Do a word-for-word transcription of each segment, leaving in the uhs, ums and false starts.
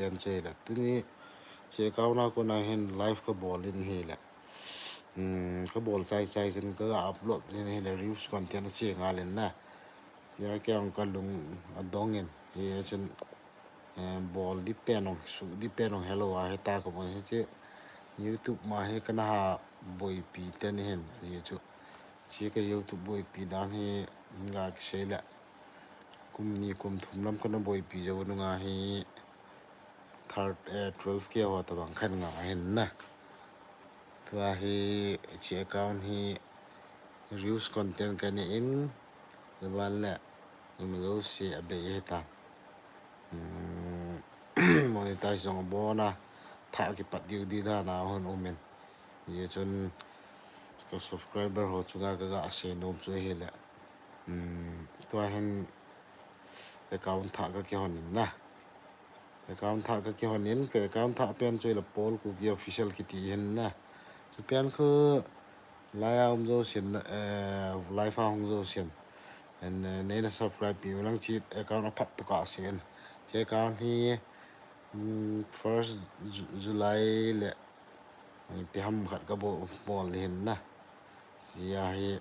Pen chu hile, tuni hiche account a kona hin live kabol in hile, um, kabol chai chai chun ka upload in hile, reels content a che ngal in na. Tia kei jong kalung adong in, hichun, eh, bol di pen jong, su di pen jong helou a heta kabol hiche YouTube ma hi kana ha boipi teni hin, hichu. Hiche ka YouTube boipi dan hi, nga kisei le. Kum ni kum thum lam kana boipi jou nunga hi third, eh, twelve K ho tabang khan nga hin na. Tua hi hiche account hi reels content kanei in, tua ban le, ima jouse abei hita. Hmm, monetize jong abon a, thah kipat diu di dan a hung um in. Hichun ka subscriber ho chunga kaga sei nom chu hile. Hmm, tua hin account thah kakihon in na. Account thah kakihon in, ka account thah pen chu hile Paul Kuki Official kiti hin na. Chu pen khu live a um jousen, eh, live a hung jousen. And, eh, neina subscribe pi ulang, hiche account aphat tokah sen. Hiche account hi, mm, first Ju-, July le, eh, ipi ham khat kabol, bol hin na. Hiche a hi,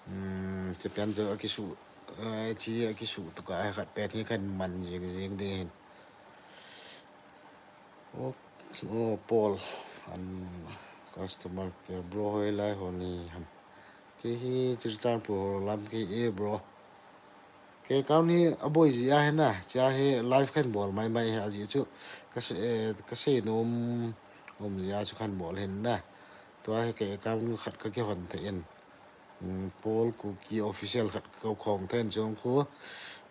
mm, hiche pen chu akisu, eh, hiche akisu tokah a khat pen hi kaman jing jing ding hin. Oh, oh, Paul, an customer care, bro, hoilai ho nahim. Kei hi Churachandpur lam kahi e, bro. Ka account hi aboi jeh a hin na, hiche a hi live kahin bol mai mai hi ajeh chu ka se-, eh, kasei nom um jeh a chu kahin bol hin na. Tua hi ka account khat kakihon thei in. Mm, Paul Kuki Official khat kakhong thei in, chung khu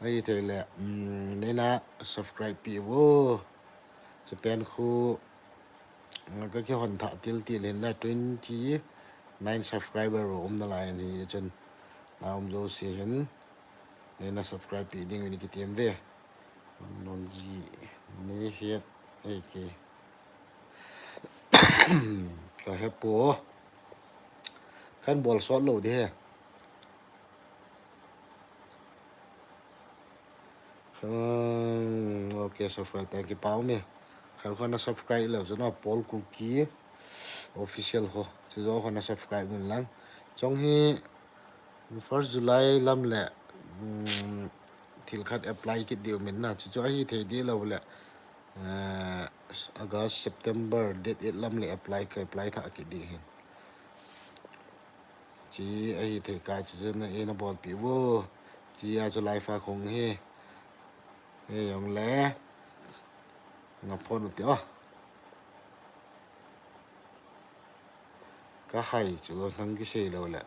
ahithei le, mm, neina subscribe pi uvo. Hiche pen khu, mm, kakihon thah til til hin na, twenty nine subscriber bou um nalai in hichun. Na um jouse hin neina subscribe pi ding in kitem ve. Non ji ni het, eh, ke. Ka he poi. Kahin bol sot lou ding ahi. Hmm, ok, subscribe, thank you, pau mi. Khat khu na subscribe lou chu na, Paul Kuki Official khu. Chu jou khu na subscribe un lang. Chung hi first July lam le, um, thil khat apply kit diu min na. Chu chu ahithei ding lou le, eh, August, September, date eight lam le apply, ka apply thah kit ding hin. Hiche ahithei kah chu chu na, eh, na bolpi uvo. Hiche a chu live a kong hi. Eh, jong le. Nga phone u te o. Ka hai chu nang kisei lou le.